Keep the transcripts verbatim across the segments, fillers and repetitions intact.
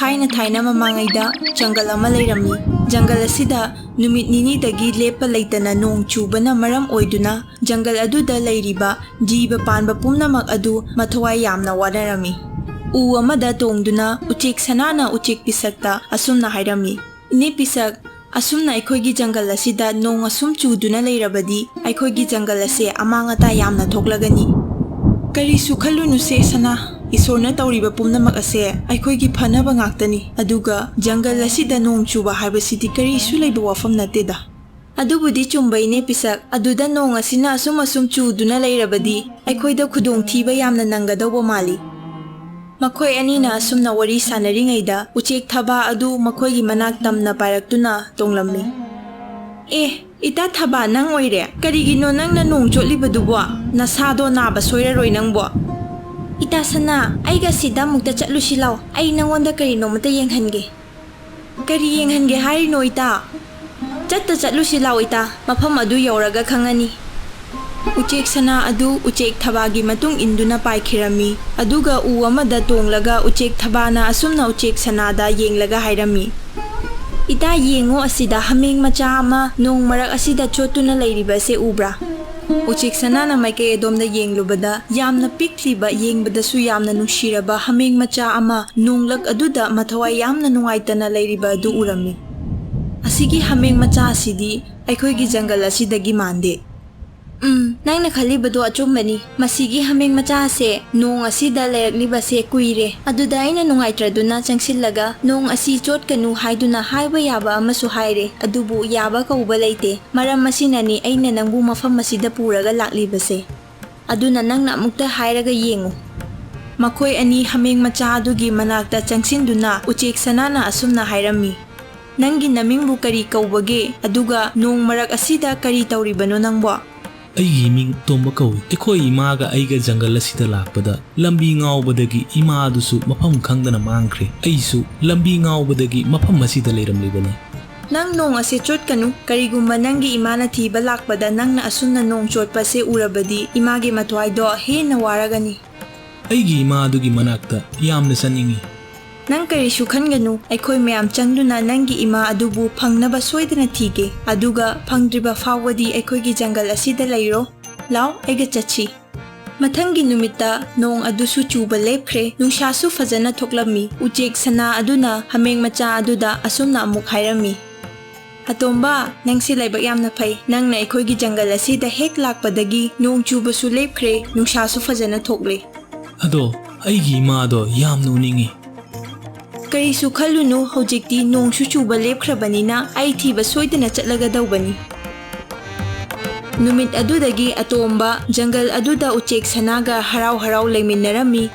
ꯊꯥꯏꯅ ꯊꯥꯏꯅ ꯃꯃꯥꯡꯉꯩꯗ ꯖꯪꯒꯜ ꯑꯃ ꯂꯩꯔꯝꯃꯤ꯫ ꯖꯪꯒꯜ ꯑꯁꯤꯗ ꯅꯨꯃꯤꯠ ꯅꯤꯅꯤꯗꯒꯤ ꯂꯦꯞꯄ ꯂꯩꯇꯅ ꯅꯣꯡ ꯆꯨꯕꯅ ꯃꯔꯝ ꯑꯣꯏꯗꯨꯅ ꯖꯪꯒꯜ ꯑꯗꯨꯗ ꯂꯩꯔꯤꯕ ꯖꯤꯕ ꯄꯥꯟꯕ ꯄꯨꯝꯅꯃꯛ ꯑꯗꯨ ꯃꯊꯋꯥꯏ ꯌꯥꯝꯅ ꯋꯥꯅꯔꯝꯃꯤ꯫ ꯎ ꯑꯃꯗ ꯇꯣꯡꯗꯨꯅ ꯎꯆꯦꯛ ꯁꯅꯥꯅ ꯎꯆꯦꯛ ꯄꯤꯁꯛꯇ ꯑꯁꯨꯝꯅ ꯍꯥꯏꯔꯝꯃꯤ, "ꯏꯅꯦ ꯄꯤꯁꯛ, ꯑꯁꯨꯝꯅ ꯑꯩꯈꯣꯏꯒꯤ ꯖꯪꯒꯜ ꯑꯁꯤꯗ ꯅꯣꯡ ꯑꯁꯨꯝ ꯆꯨꯗꯨꯅ ꯂꯩꯔꯕꯗꯤ ꯑꯩꯈꯣꯏꯒꯤ ꯖꯪꯒꯜ ꯑꯁꯦ ꯑꯃꯥꯡ ꯑꯇꯥ ꯌꯥꯝꯅ ꯊꯣꯛꯂꯒꯅꯤ꯫" "ꯀꯔꯤꯁꯨ ꯈꯜꯂꯨꯅꯨꯁꯦ ꯁꯅꯥ, ꯏꯁꯣꯔꯅ ꯇꯧꯔꯤꯕ ꯄꯨꯝꯅꯃꯛ ꯑꯁꯦ ꯑꯩꯈꯣꯏꯒꯤ ꯐꯅꯕ ꯉꯥꯛꯇꯅꯤ꯫ ꯑꯗꯨꯒ ꯖꯪꯒꯜ ꯑꯁꯤꯗ ꯅꯣꯡ ꯆꯨꯕ ꯍꯥꯏꯕꯁꯤꯗꯤ ꯀꯔꯤꯁꯨ ꯂꯩꯕ ꯋꯥꯐꯝ ꯅꯠꯇꯦꯗ꯫" "ꯑꯗꯨꯕꯨꯗꯤ ꯆꯨꯝꯕꯩꯅꯦ ꯄꯤꯁꯛ, ꯑꯗꯨꯗ ꯅꯣꯡ ꯑꯁꯤꯅ ꯑꯁꯨꯝ ꯑꯁꯨꯝ ꯆꯨꯗꯨꯅ ꯂꯩꯔꯕꯗꯤ ꯑꯩꯈꯣꯏꯗ ꯈꯨꯗꯣꯡꯊꯤꯕ ꯌꯥꯝꯅ ꯅꯪꯒꯗꯧꯕ ꯃꯥꯜꯂꯤ꯫" ꯃꯈꯣꯏ ꯑꯅꯤꯅ ꯑꯁꯨꯝꯅ ꯋꯥꯔꯤ ꯁꯥꯟꯅꯔꯤꯉꯩꯗ ꯎꯆꯦꯛ ꯊꯕꯥ ꯑꯗꯨ ꯃꯈꯣꯏꯒꯤ ꯃꯅꯥꯛ ꯇꯝꯅ ꯄꯥꯏꯔꯛꯇꯨꯅ ꯇꯣꯡꯂꯝꯃꯤ꯫ "ꯑꯦ, ꯏꯇꯥ ꯊꯕꯥ, ꯅꯪ ꯑꯣꯏꯔꯦ? ꯀꯔꯤꯒꯤꯅꯣ ꯅꯪꯅ ꯅꯣꯡ ꯆꯣꯠꯂꯤꯕꯗꯨꯕꯣ? ꯅꯁꯥꯗꯣ ꯅꯥꯕ ꯁꯣꯏꯔꯔꯣꯏ ꯅꯪꯕꯣ?" "ꯏꯇꯥ ꯁꯅꯥ, ꯑꯩꯒ ꯁꯤꯗ ꯑꯃꯨꯛꯇ ꯆꯠꯂꯨꯁꯤ ꯂꯥꯎ, ꯑꯩ ꯅꯪꯉꯣꯟꯗ ꯀꯔꯤꯅꯣꯃꯇ ꯌꯦꯡꯍꯟꯒꯦ꯫" "ꯀꯔꯤ ꯌꯦꯡꯍꯟꯒꯦ ꯍꯥꯏꯔꯤꯅꯣ ꯏꯇꯥ?" "ꯆꯠꯇ ꯆꯠꯂꯨꯁꯤ ꯂꯥꯎ ꯏꯇꯥ, ꯃꯐꯝ ꯑꯗꯨ ꯌꯧꯔꯒ ꯈꯪꯉꯅꯤ꯫" ꯎꯆꯦꯛ ꯁꯅꯥ ꯑꯗꯨ ꯎꯆꯦꯛ ꯊꯕꯥꯒꯤ ꯃꯇꯨꯡ ꯏꯟꯗꯨꯅ ꯄꯥꯏꯈꯤꯔꯝꯃꯤ꯫ ꯑꯗꯨꯒ ꯎ ꯑꯃꯗ ꯇꯣꯡꯂꯒ ꯎꯆꯦꯛ ꯊꯕꯥꯅ ꯑꯁꯨꯝꯅ ꯎꯆꯦꯛ ꯁꯅꯥꯗ ꯌꯦꯡꯂꯒ ꯍꯥꯏꯔꯝꯃꯤ, "ꯏꯇꯥ, ꯌꯦꯡꯉꯣ, ꯑꯁꯤꯗ ꯍꯥꯃꯦꯡ ꯃꯆꯥ ꯑꯃ ꯅꯣꯡ ꯃꯔꯛ ꯑꯁꯤꯗ ꯆꯣꯠꯇꯨꯅ ꯂꯩꯔꯤꯕ ꯑꯁꯦ ꯎꯕ꯭ꯔꯥ?" ꯎꯆꯦꯛ ꯁꯅꯥꯅ ꯃꯥꯏꯀꯩ ꯑꯗꯣꯝꯗ ꯌꯦꯡꯂꯨꯕꯗ ꯌꯥꯝꯅ ꯄꯤꯛꯂꯤꯕ, ꯌꯦꯡꯕꯗꯁꯨ ꯌꯥꯝꯅ ꯅꯨꯡꯁꯤꯔꯕ ꯍꯥꯃꯦꯡ ꯃꯆꯥ ꯑꯃ ꯅꯣꯡꯂꯛ ꯑꯗꯨꯗ ꯃꯊꯋꯥꯏ ꯌꯥꯝꯅ ꯅꯨꯡꯉꯥꯏꯇꯅ ꯂꯩꯔꯤꯕ ꯑꯗꯨ ꯎꯔꯝꯃꯤ꯫ "ꯑꯁꯤꯒꯤ ꯍꯥꯃꯦꯡ ꯃꯆꯥ ꯑꯁꯤꯗꯤ ꯑꯩꯈꯣꯏꯒꯤ ꯖꯪꯒꯜ ꯑꯁꯤꯗꯒꯤ ꯃꯥꯟꯗꯦ꯫" "ꯎꯝ, ꯅꯪꯅ ꯈꯜꯂꯤꯕꯗꯣ ꯑꯆꯨꯝꯕꯅꯤ꯫ ꯃꯁꯤꯒꯤ ꯍꯥꯃꯦꯡ ꯃꯆꯥ ꯑꯁꯦ ꯅꯣꯡ ꯑꯁꯤꯗ ꯂꯩꯔꯛꯂꯤꯕꯁꯦ ꯀꯨꯏꯔꯦ꯫ ꯑꯗꯨꯗ ꯑꯩꯅ ꯅꯨꯡꯉꯥꯏꯇ꯭ꯔꯗꯨꯅ ꯆꯪꯁꯤꯜꯂꯒ ꯅꯣꯡ ꯑꯁꯤ ꯆꯣꯠꯀꯅꯨ ꯍꯥꯏꯗꯨꯅ ꯍꯥꯏꯕ ꯌꯥꯕ ꯑꯃꯁꯨ ꯍꯥꯏꯔꯦ, ꯑꯗꯨꯕꯨ ꯌꯥꯕ ꯀꯧꯕ ꯂꯩꯇꯦ꯫ ꯃꯔꯝ ꯑꯁꯤꯅꯅꯤ ꯑꯩꯅ ꯅꯪꯕꯨ ꯃꯐꯝ ꯑꯁꯤꯗ ꯄꯨꯔꯒ ꯂꯥꯛꯂꯤꯕꯁꯦ꯫ ꯑꯗꯨꯅ ꯅꯪꯅ ꯑꯃꯨꯛꯇ ꯍꯥꯏꯔꯒ ꯌꯦꯡꯉꯨ꯫" ꯃꯈꯣꯏ ꯑꯅꯤ ꯍꯥꯃꯦꯡ ꯃꯆꯥ ꯑꯗꯨꯒꯤ ꯃꯅꯥꯛꯇ ꯆꯪꯁꯤꯟꯗꯨꯅ ꯎꯆꯦꯛ ꯁꯅꯥꯅ ꯑꯁꯨꯝꯅ ꯍꯥꯏꯔꯝꯃꯤ, "ꯅꯪꯒꯤ ꯅꯃꯤꯡꯕꯨ ꯀꯔꯤ ꯀꯧꯕꯒꯦ? ꯑꯗꯨꯒ ꯅꯣꯡ ꯃꯔꯛ ꯑꯁꯤꯗ ꯀꯔꯤ ꯇꯧꯔꯤꯕꯅꯣ ꯅꯪꯕꯣ?" "ꯑꯩꯒꯤ ꯃꯤꯡ ꯇꯣꯝꯕ ꯀꯧꯏ꯫ ꯑꯩꯈꯣꯏ ꯏꯃꯥꯒ ꯑꯩꯒ ꯖꯪꯒꯜ ꯑꯁꯤꯗ ꯂꯥꯛꯄꯗ ꯂꯝꯕꯤ ꯉꯥꯎꯕꯗꯒꯤ ꯏꯃꯥ ꯑꯗꯨꯁꯨ ꯃꯐꯝ ꯈꯪꯗꯅ ꯃꯥꯡꯈ꯭ꯔꯦ꯫ ꯑꯩꯁꯨ ꯂꯝꯕꯤ ꯉꯥꯎꯕꯗꯒꯤ ꯃꯐꯝ ꯑꯁꯤꯗ ꯂꯩꯔꯝꯂꯤꯕꯅꯤ꯫" "ꯅꯪ ꯅꯣꯡ ꯑꯁꯤ ꯆꯣꯠꯀꯅꯨ꯫ ꯀꯔꯤꯒꯨꯝꯕ ꯅꯪꯒꯤ ꯏꯃꯥꯅ ꯊꯤꯕ ꯂꯥꯛꯄꯗ ꯅꯪꯅ ꯑꯁꯨꯝꯅ ꯅꯣꯡ ꯆꯣꯠꯄꯁꯦ ꯎꯔꯕꯗꯤ ꯏꯃꯥꯒꯤ ꯃꯊ꯭ꯋꯥꯏꯗꯣ ꯍꯦꯟꯅ ꯋꯥꯔꯒꯅꯤ꯫" "ꯑꯩꯒꯤ ꯏꯃꯥ ꯑꯗꯨꯒꯤ ꯃꯅꯥꯛꯇ ꯌꯥꯝꯅ ꯆꯠꯅꯤꯡꯏ꯫" ꯅꯪ ꯀꯔꯤꯁꯨ ꯈꯟꯒꯅꯨ, ꯑꯩꯈꯣꯏ ꯃꯌꯥꯝ ꯆꯪꯗꯨꯅ ꯅꯪꯒꯤ ꯏꯃꯥ ꯑꯗꯨꯕꯨ ꯐꯪꯅꯕ ꯁꯣꯏꯗꯅ ꯊꯤꯒꯦ, ꯑꯗꯨꯒ ꯐꯪꯗ꯭ꯔꯤꯕ ꯐꯥꯎꯕꯗꯤ ꯑꯩꯈꯣꯏꯒꯤ ꯖꯪꯒꯜ ꯑꯁꯤꯗ ꯂꯩꯔꯣ꯫ ꯂꯥꯎ, ꯑꯩꯒ ꯆꯠꯁꯤ꯫ ꯃꯊꯪꯒꯤ ꯅꯨꯃꯤꯠꯇ ꯅꯣꯡ ꯑꯗꯨꯁꯨ ꯆꯨꯕ ꯂꯦꯞꯈ꯭ꯔꯦ, ꯅꯨꯡꯁꯥꯁꯨ ꯐꯖꯅ ꯊꯣꯛꯂꯝꯃꯤ꯫ ꯎꯆꯦꯛ ꯁꯅꯥ ꯑꯗꯨꯅ ꯍꯥꯃꯦꯡ ꯃꯆꯥ ꯑꯗꯨꯗ ꯑꯁꯨꯝꯅ ꯑꯃꯨꯛ ꯍꯥꯏꯔꯝꯃꯤ, "ꯑꯇꯣꯝꯕ, ꯅꯪꯁꯤ ꯂꯥꯏꯕꯛ ꯌꯥꯝꯅ ꯐꯩ꯫ ꯅꯪꯅ ꯑꯩꯈꯣꯏꯒꯤ ꯖꯪꯒꯜ ꯑꯁꯤꯗ ꯍꯦꯛ ꯂꯥꯛꯄꯗꯒꯤ ꯅꯣꯡ ꯆꯨꯕꯁꯨ ꯂꯦꯞꯈ꯭ꯔꯦ, ꯅꯨꯡꯁꯥꯁꯨ ꯐꯖꯅ ꯊꯣꯛꯂꯦ꯫" ꯑꯗꯣ ꯑꯩꯒꯤ ꯏꯃꯥꯗꯣ ꯌꯥꯝꯅ ꯎꯅꯤꯡꯉꯤ꯫ ꯀꯔꯤꯁꯨ ꯈꯜꯂꯨꯅꯨ, ꯍꯧꯖꯤꯛꯇꯤ ꯅꯣꯡꯁꯨ ꯆꯨꯕ ꯂꯦꯞꯈ꯭ꯔꯕꯅꯤꯅ ꯑꯩ ꯊꯤꯕ ꯁꯣꯏꯗꯅ ꯆꯠꯂꯒꯗꯧꯕꯅꯤ꯫ ꯅꯨꯃꯤꯠ ꯑꯗꯨꯗꯒꯤ ꯑꯇꯣꯝꯕ ꯖꯪꯒꯜ ꯑꯗꯨꯗ ꯎꯆꯦꯛ ꯁꯅꯥꯒ ꯍꯔꯥꯎ ꯍꯔꯥꯎ ꯂꯩꯃꯤꯟꯅꯔꯝꯃꯤ꯫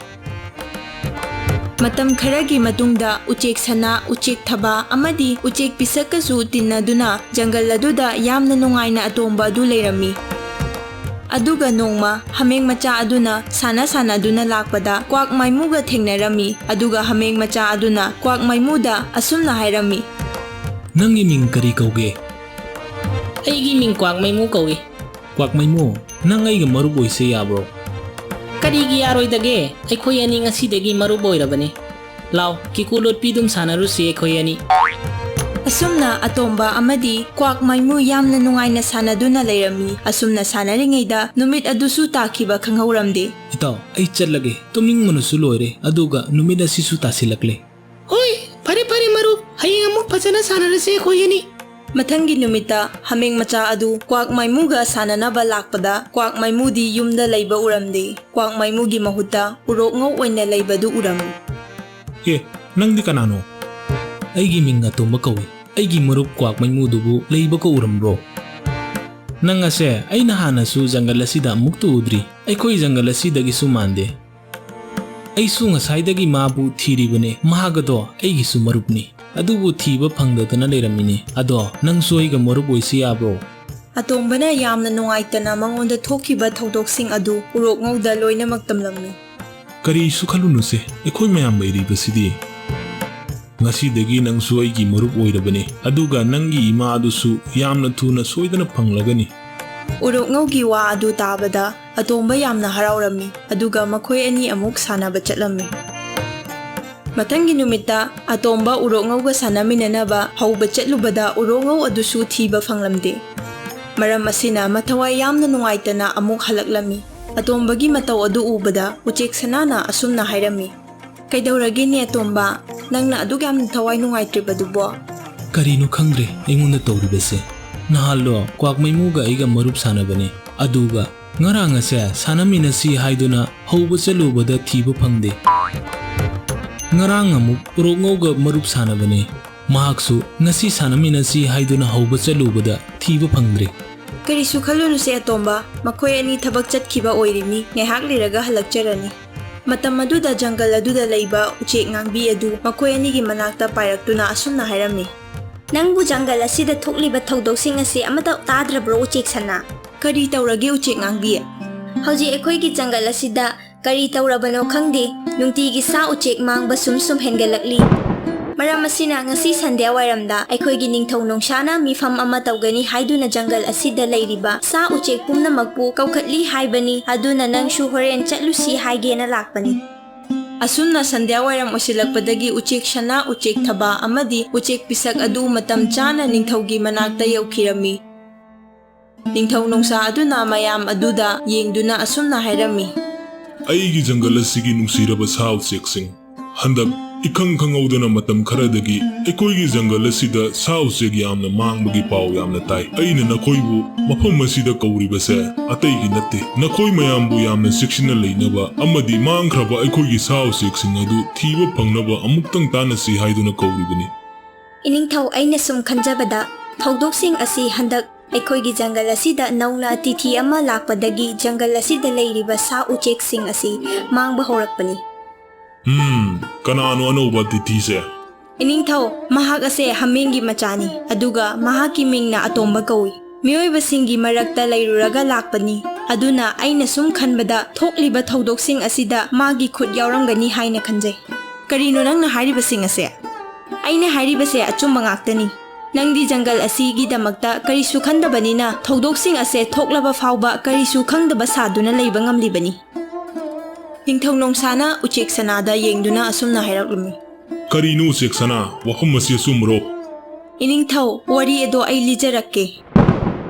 ꯃꯇꯝ ꯈꯔꯒꯤ ꯃꯇꯨꯡꯗ ꯎꯆꯦꯛ ꯁꯅꯥ, ꯎꯆꯦꯛ ꯊꯕꯥ ꯑꯃꯗꯤ ꯎꯆꯦꯛ ꯄꯤꯁꯛꯀꯁꯨ ꯇꯤꯟꯅꯗꯨꯅ ꯖꯪꯒꯜ ꯑꯗꯨꯗ ꯌꯥꯝꯅ ꯅꯨꯡꯉꯥꯏꯅ ꯑꯇꯣꯝꯕ ꯑꯗꯨ ꯂꯩꯔꯝꯃꯤ꯫ ꯑꯗꯨꯒ ꯅꯣꯡꯃ ꯍꯥꯃꯦꯡ ꯃꯆꯥ ꯑꯗꯨꯅ ꯁꯥꯟꯅ ꯁꯥꯟꯅꯗꯨꯅ ꯂꯥꯛꯄꯗ ꯀ꯭ꯋꯥꯛ ꯃꯥꯏꯃꯨꯒ ꯊꯦꯡꯅꯔꯝꯃꯤ꯫ ꯑꯗꯨꯒ ꯍꯥꯃꯦꯡ ꯃꯆꯥ ꯑꯗꯨꯅ ꯀ꯭ꯋꯥꯛ ꯃꯥꯏꯃꯨꯗ ꯑꯁꯨꯝꯅ ꯍꯥꯏꯔꯝꯃꯤ, "ꯅꯪꯒꯤ ꯃꯤꯡ ꯀꯔꯤ ꯀꯧꯒꯦ?" "ꯑꯩꯒꯤ ꯃꯤꯡ ꯀ꯭ꯋꯥꯛ ꯃꯥꯏꯃꯨ ꯀꯧꯏ꯫" "ꯀ꯭ꯋꯥꯛ ꯃꯥꯏꯃꯨ, ꯅꯪ ꯑꯩꯒ ꯃꯔꯨꯞ ꯑꯣꯏꯁꯦ ꯌꯥꯕ꯭ꯔꯣ?" "ꯀꯔꯤꯒꯤ ꯌꯥꯔꯣꯏꯗꯒꯦ? ꯑꯩꯈꯣꯏ ꯑꯅꯤ ꯉꯁꯤꯗꯒꯤ ꯃꯔꯨꯞ ꯑꯣꯏꯔꯕꯅꯤ꯫ ꯂꯥꯎ, ꯀꯤꯀꯨ ꯂꯣꯠꯄꯤ ꯑꯗꯨꯝ ꯁꯥꯟꯅꯔꯨꯁꯤ ꯑꯩꯈꯣꯏ ꯑꯅꯤ꯫" ꯑꯁꯨꯝꯅ ꯑꯇꯣꯝꯕ ꯑꯃꯗꯤ ꯀ꯭ꯋꯥꯛ ꯃꯥꯏꯃꯨ ꯌꯥꯝꯅ ꯅꯨꯡꯉꯥꯏꯅ ꯁꯥꯟꯅꯗꯨꯅ ꯂꯩꯔꯝꯃꯤ꯫ ꯑꯁꯨꯝꯅ ꯁꯥꯟꯅꯔꯤꯉꯩꯗ ꯅꯨꯃꯤꯠ ꯑꯗꯨꯁꯨ ꯇꯥꯈꯤꯕ ꯈꯪꯍꯧꯔꯝꯗꯦ꯫ "ꯏꯇꯥꯎ, ꯑꯩ ꯆꯠꯂꯒꯦ꯫ ꯇꯨꯝꯅꯤꯡꯕꯅꯁꯨ ꯂꯣꯏꯔꯦ, ꯑꯗꯨꯒ ꯅꯨꯃꯤꯠ ꯑꯁꯤꯁꯨ ꯇꯥꯁꯤꯜꯂꯛꯂꯦ꯫" "ꯍꯣꯏ, ꯐꯔꯦ ꯐꯔꯦ ꯃꯔꯨꯞ, ꯍꯌꯦꯡ ꯑꯃꯨꯛ ꯐꯖꯅ ꯁꯥꯟꯅꯔꯁꯤ ꯑꯩꯈꯣꯏ ꯑꯅꯤ꯫" ꯃꯊꯪꯒꯤ ꯅꯨꯃꯤꯠꯇ ꯍꯥꯃꯦꯡ ꯃꯆꯥ ꯑꯗꯨ ꯀ꯭ꯋꯥꯛ ꯃꯥꯏꯃꯨꯒ ꯁꯥꯟꯅꯅꯕ ꯂꯥꯛꯄꯗ, ꯀ꯭ꯋꯥꯛ ꯃꯥꯏꯃꯨꯗꯤ ꯌꯨꯝꯗ ꯂꯩꯕ ꯎꯔꯝꯗꯦ꯫ ꯀ꯭ꯋꯥꯛ ꯃꯥꯏꯃꯨꯒꯤ ꯃꯍꯨꯠꯇ ꯎꯔꯣꯛꯉꯧ ꯑꯣꯏꯅ ꯂꯩꯕꯗꯨ ꯎꯔꯝꯃꯤ꯫ "ꯑꯦ, ꯅꯪꯗꯤ ꯀꯅꯥꯅꯣ?" "ꯑꯩꯒꯤ ꯃꯤꯡ ꯑꯇꯣꯝꯕ ꯀꯧꯏ꯫ ꯑꯩꯒꯤ ꯃꯔꯨꯞ ꯀ꯭ꯋꯥꯛ ꯃꯥꯏꯃꯨꯗꯨꯕꯨ ꯂꯩꯕꯒ ꯎꯔꯝꯕ꯭ꯔꯣ?" "ꯅꯪ ꯑꯁꯦ ꯑꯩꯅ ꯍꯥꯟꯅꯁꯨ ꯖꯪꯒꯜ ꯑꯁꯤꯗ ꯑꯃꯨꯛꯇ ꯎꯗ꯭ꯔꯤ꯫ ꯑꯩꯈꯣꯏ ꯖꯪꯒꯜ ꯑꯁꯤꯗꯒꯤꯁꯨ ꯃꯥꯟꯗꯦ꯫ ꯑꯩꯁꯨ ꯉꯁꯥꯏꯗꯒꯤ ꯃꯥꯕꯨ ꯊꯤꯔꯤꯕꯅꯦ꯫ ꯃꯍꯥꯛ ꯑꯗꯣ ꯑꯩꯒꯤꯁꯨ ꯃꯔꯨꯞꯅꯤ꯫ ꯑꯗꯨꯕꯨ ꯊꯤꯕ ꯐꯪꯗꯗꯅ ꯂꯩꯔꯝꯃꯤꯅꯦ꯫ ꯑꯗꯣ ꯅꯪꯁꯨ ꯑꯩꯒ ꯃꯔꯨꯞ ꯑꯣꯏꯁꯤ ꯌꯥꯕ꯭ꯔꯣ?" ꯑꯇꯣꯝꯕꯅ ꯌꯥꯝꯅ ꯅꯨꯡꯉꯥꯏꯇꯅ ꯃꯉꯣꯟꯗ ꯊꯣꯛꯈꯤꯕ ꯊꯧꯗꯣꯛꯁꯤꯡ ꯑꯗꯨ ꯎꯔꯣꯛꯉꯧꯗ ꯂꯣꯏꯅꯃꯛ ꯇꯝꯂꯝꯃꯤ꯫ "ꯀꯔꯤꯁꯨ ꯈꯜꯂꯨꯅꯨꯁꯦ, ꯑꯩꯈꯣꯏ ꯃꯌꯥꯝ ꯂꯩꯔꯤꯕꯁꯤꯗꯤ꯫ ꯉꯁꯤꯗꯒꯤ ꯅꯪꯁꯨ ꯑꯩꯒꯤ ꯃꯔꯨꯞ ꯑꯣꯏꯔꯕꯅꯤ, ꯑꯗꯨꯒ ꯅꯪꯒꯤ ꯏꯃꯥ ꯑꯗꯨꯁꯨ ꯌꯥꯝꯅ ꯊꯨꯅ ꯁꯣꯏꯗꯅ ꯐꯪꯂꯒꯅꯤ꯫" ꯎꯔꯣꯛꯉꯧꯒꯤ ꯋꯥ ꯑꯗꯨ ꯇꯥꯕꯗ ꯑꯇꯣꯝꯕ ꯌꯥꯝꯅ ꯍꯔꯥꯎꯔꯝꯃꯤ, ꯑꯗꯨꯒ ꯃꯈꯣꯏ ꯑꯅꯤ ꯑꯃꯨꯛ ꯁꯥꯟꯅꯕ ꯆꯠꯂꯝꯃꯤ꯫ ꯃꯊꯪꯒꯤ ꯅꯨꯃꯤꯠꯇ ꯑꯇꯣꯝꯕ ꯎꯔꯣꯛꯉꯧꯒ ꯁꯥꯟꯅꯃꯤꯟꯅꯅꯕ ꯍꯧꯕ ꯆꯠꯂꯨꯕꯗ ꯎꯔꯣꯛꯉꯧ ꯑꯗꯨꯁꯨ ꯊꯤꯕ ꯐꯪꯂꯝꯗꯦ꯫ ꯃꯔꯝ ꯑꯁꯤꯅ ꯃꯊꯋꯥꯏ ꯌꯥꯝꯅ ꯅꯨꯡꯉꯥꯏꯇꯅ ꯑꯃꯨꯛ ꯍꯜꯂꯛꯂꯝꯃꯤ꯫ ꯑꯇꯣꯝꯕꯒꯤ ꯃꯇꯧ ꯑꯗꯨ ꯎꯕꯗ ꯎꯆꯦꯛ ꯁꯅꯥꯅ ꯑꯁꯨꯝꯅ ꯍꯥꯏꯔꯝꯃꯤ, "ꯀꯩꯗꯧꯔꯒꯦꯅꯦ ꯑꯇꯣꯝꯕ? ꯅꯪꯅ ꯑꯗꯨꯛ ꯌꯥꯝꯅ ꯊꯋꯥꯏ ꯅꯨꯡꯉꯥꯏꯇ꯭ꯔꯤꯕꯗꯨꯕꯣ?" "ꯀꯔꯤꯅꯣ ꯈꯪꯗ꯭ꯔꯦ ꯑꯩꯉꯣꯟꯗ ꯇꯧꯔꯤꯕꯁꯦ꯫ ꯅꯍꯥꯟꯂꯣ ꯀ꯭ꯋꯥꯛꯃꯩꯃꯨꯒ ꯑꯩꯒ ꯃꯔꯨꯞ ꯁꯥꯟꯅꯕꯅꯤ, ꯑꯗꯨꯒ ꯉꯔꯥꯡ ꯑꯁꯦ ꯁꯥꯟꯅꯃꯤꯟꯅꯁꯤ ꯍꯥꯏꯗꯨꯅ ꯍꯧꯕ ꯆꯠꯂꯨꯕꯗ ꯊꯤꯕ ꯐꯪꯗꯦ꯫ ꯉꯔꯥꯡ ꯑꯃꯨꯛ ꯎꯔꯣꯛꯉꯧꯒ ꯃꯔꯨꯞ ꯁꯥꯟꯅꯕꯅꯤ, ꯃꯍꯥꯛꯁꯨ ꯉꯁꯤ ꯁꯥꯟꯅꯃꯤꯟꯅꯁꯤ ꯍꯥꯏꯗꯨꯅ ꯍꯧꯕ ꯆꯠꯂꯨꯕꯗ ꯊꯤꯕ ꯐꯪꯗ꯭ꯔꯦ꯫" "ꯀꯔꯤꯁꯨ ꯈꯜꯂꯨꯅꯨꯁꯦ ꯑꯇꯣꯝꯕ, ꯃꯈꯣꯏ ꯑꯅꯤ ꯊꯕꯛ ꯆꯠꯈꯤꯕ ꯑꯣꯏꯔꯤꯅꯤ, ꯉꯥꯏꯍꯥꯛ ꯂꯩꯔꯒ ꯍꯜꯂꯛꯆꯔꯅꯤ꯫" ꯃꯇꯝ ꯑꯗꯨꯗ ꯖꯪꯒꯜ ꯑꯗꯨꯗ ꯂꯩꯕ ꯎꯆꯦꯛ ꯉꯥꯡꯕꯤ ꯑꯗꯨ ꯃꯈꯣꯏ ꯑꯅꯤꯒꯤ ꯃꯅꯥꯛꯇ ꯄꯥꯏꯔꯛꯇꯨꯅ ꯑꯁꯨꯝꯅ ꯍꯥꯏꯔꯝꯃꯤ, "ꯅꯪꯕꯨ ꯖꯪꯒꯜ ꯑꯁꯤꯗ ꯊꯣꯛꯂꯤꯕ ꯊꯧꯗꯣꯛꯁꯤꯡ ꯑꯁꯤ ꯑꯃꯠꯇ ꯇꯥꯗ꯭ꯔꯕ꯭ꯔꯣ ꯎꯆꯦꯛ ꯁꯅꯥ?" "ꯀꯔꯤ ꯇꯧꯔꯒꯦ ꯎꯆꯦꯛ ꯉꯥꯡꯕꯤ?" "ꯍꯧꯖꯤꯛ ꯑꯩꯈꯣꯏꯒꯤ ꯖꯪꯒꯜ ꯑꯁꯤꯗ ꯀꯔꯤ ꯇꯧꯔꯕꯅꯣ ꯈꯪꯗꯦ, ꯅꯨꯡꯇꯤꯒꯤ ꯁꯥ ꯎꯆꯦꯛ ꯃꯥꯡꯕ ꯁꯨꯝ ꯁꯨꯝ ꯍꯦꯟꯒꯠꯂꯛꯂꯤ꯫ ꯃꯔꯝ ꯑꯁꯤꯅ ꯉꯁꯤ ꯁꯟꯙ꯭ꯌꯥ ꯋꯥꯏꯔꯝꯗ ꯑꯩꯈꯣꯏꯒꯤ ꯅꯤꯡꯊꯧ ꯅꯣꯡꯁꯥꯅ ꯃꯤꯐꯝ ꯑꯃ ꯇꯧꯒꯅꯤ ꯍꯥꯏꯗꯨꯅ ꯖꯪꯒꯜ ꯑꯁꯤꯗ ꯂꯩꯔꯤꯕ ꯁꯥ ꯎꯆꯦꯛ ꯄꯨꯝꯅꯃꯛꯄꯨ ꯀꯧꯈꯠꯂꯤ ꯍꯥꯏꯕꯅꯤ꯫ ꯑꯗꯨꯅ ꯅꯪꯁꯨ ꯍꯣꯔꯦꯟ ꯆꯠꯂꯨꯁꯤ ꯍꯥꯏꯒꯦꯅ ꯂꯥꯛꯄꯅꯤ꯫" ꯑꯁꯨꯝꯅ ꯁꯟꯙ꯭ꯌꯥ ꯋꯥꯏꯔꯝ ꯑꯣꯏꯁꯤꯜꯂꯛꯄꯗꯒꯤ ꯎꯆꯦꯛ ꯁꯅꯥ, ꯎꯆꯦꯛ ꯊꯕꯥ ꯑꯃꯗꯤ ꯎꯆꯦꯛ ꯄꯤꯁꯛ ꯑꯗꯨ ꯃꯇꯝ ꯆꯥꯅ ꯅꯤꯡꯊꯧꯒꯤ ꯃꯅꯥꯛꯇ ꯌꯧꯈꯤꯔꯝꯃꯤ꯫ ꯅꯤꯡꯊꯧ ꯅꯣꯡꯁꯥ ꯑꯗꯨꯅ ꯃꯌꯥꯝ ꯑꯗꯨꯗ ꯌꯦꯡꯗꯨꯅ ꯑꯁꯨꯝꯅ ꯍꯥꯏꯔꯝꯃꯤ, "ꯑꯩꯒꯤ ꯖꯪꯒꯜ ꯑꯁꯤꯒꯤ ꯅꯨꯡꯁꯤꯔꯕ ꯁꯥ ꯎꯆꯦꯛꯁꯤꯡ, ꯍꯟꯗꯛ ꯏꯈꯪ ꯈꯪꯍꯧꯗꯅ ꯃꯇꯝ ꯈꯔꯗꯒꯤ ꯑꯩꯈꯣꯏꯒꯤ ꯖꯪꯒꯜ ꯑꯁꯤꯗ ꯁꯥ ꯎꯆꯦꯛ ꯌꯥꯝꯅ ꯃꯥꯡꯕꯒꯤ ꯄꯥꯎ ꯌꯥꯝꯅ ꯇꯥꯏ꯫ ꯑꯩꯅ ꯅꯈꯣꯏꯕꯨ ꯃꯐꯝ ꯑꯁꯤꯗ ꯀꯧꯔꯤꯕꯁꯦ ꯑꯇꯩꯒꯤ ꯅꯠꯇꯦ, ꯅꯈꯣꯏ ꯃꯌꯥꯝꯕꯨ ꯌꯥꯝꯅ ꯆꯦꯛꯁꯤꯟꯅ ꯂꯩꯅꯕ ꯑꯃꯗꯤ ꯃꯥꯡꯈ꯭ꯔꯕ ꯑꯩꯈꯣꯏꯒꯤ ꯁꯥ ꯎꯆꯦꯛꯁꯤꯡ ꯑꯗꯨ ꯊꯤꯕ ꯐꯪꯅꯕ ꯑꯃꯨꯛꯇꯪ ꯇꯥꯟꯅꯁꯤ ꯍꯥꯏꯗꯨꯅ ꯀꯧꯔꯤꯕꯅꯤ꯫" "ꯏꯅꯤꯡꯊꯧ, ꯑꯩꯅ ꯁꯨꯝ ꯈꯟꯖꯕꯗ ꯊꯧꯗꯣꯛꯁꯤꯡ ꯑꯁꯤ ꯍꯟꯗꯛ ꯑꯩꯈꯣꯏꯒꯤ ꯖꯪꯒꯜ ꯑꯁꯤꯗ ꯅꯧꯅ ꯑꯇꯤꯊꯤ ꯑꯃ ꯂꯥꯛꯄꯗꯒꯤ ꯖꯪꯒꯜ ꯑꯁꯤꯗ ꯂꯩꯔꯤꯕ ꯁꯥ ꯎꯆꯦꯛꯁꯤꯡ ꯑꯁꯤ ꯃꯥꯡꯕ ꯍꯧꯔꯛꯄꯅꯤ꯫" "ꯍꯝ, ꯀꯅꯥꯅꯣ ꯑꯅꯧꯕ ꯑꯇꯤꯊꯤꯁꯦ?" "ꯏꯅꯤꯡꯊꯧ, ꯃꯍꯥꯛ ꯑꯁꯦ ꯍꯥꯃꯦꯡꯒꯤ ꯃꯆꯥꯅꯤ, ꯑꯗꯨꯒ ꯃꯍꯥꯛꯀꯤ ꯃꯤꯡꯅ ꯑꯇꯣꯝꯕ ꯀꯧꯏ꯫ ꯃꯤꯑꯣꯏꯕꯁꯤꯡꯒꯤ ꯃꯔꯛꯇ ꯂꯩꯔꯨꯔꯒ ꯂꯥꯛꯄꯅꯤ, ꯑꯗꯨꯅ ꯑꯩꯅ ꯁꯨꯝ ꯈꯟꯕꯗ ꯊꯣꯛꯂꯤꯕ ꯊꯧꯗꯣꯛꯁꯤꯡ ꯑꯁꯤꯗ ꯃꯥꯒꯤ ꯈꯨꯠ ꯌꯥꯎꯔꯝꯒꯅꯤ ꯍꯥꯏꯅ ꯈꯟꯖꯩ꯫" "ꯀꯔꯤꯅꯣ ꯅꯪꯅ ꯍꯥꯏꯔꯤꯕꯁꯤꯡ ꯑꯁꯦ?" "ꯑꯩꯅ ꯍꯥꯏꯔꯤꯕꯁꯦ ꯑꯆꯨꯝꯕ ꯉꯥꯛꯇꯅꯤ꯫ ꯅꯪꯗꯤ ꯖꯪꯒꯜ ꯑꯁꯤꯒꯤꯗꯃꯛꯇ ꯀꯔꯤꯁꯨ ꯈꯟꯗꯕꯅꯤꯅ ꯊꯧꯗꯣꯛꯁꯤꯡ ꯑꯁꯦ ꯊꯣꯛꯂꯕ ꯐꯥꯎꯕ ꯀꯔꯤꯁꯨ ꯈꯪꯗꯕ ꯁꯥꯗꯨꯅ ꯂꯩꯕ ꯉꯝꯂꯤꯕꯅꯤ꯫" ꯅꯤꯡꯊꯧ ꯅꯣꯡꯁꯥꯅ ꯎꯆꯦꯛ ꯁꯅꯥꯗ ꯌꯦꯡꯗꯨꯅ ꯑꯁꯨꯝꯅ ꯍꯥꯏꯔꯛꯂꯝꯃꯤ꯫ ꯀꯔꯤꯅꯣ ꯎꯆꯦꯛ ꯁꯅꯥ, ꯋꯥꯐꯝ ꯑꯁꯤ ꯑꯆꯨꯝꯕꯔꯣ? ꯏꯅꯤꯡꯊꯧ, ꯋꯥꯔꯤ ꯑꯗꯣ ꯑꯩ ꯂꯤꯖꯔꯛꯀꯦ꯫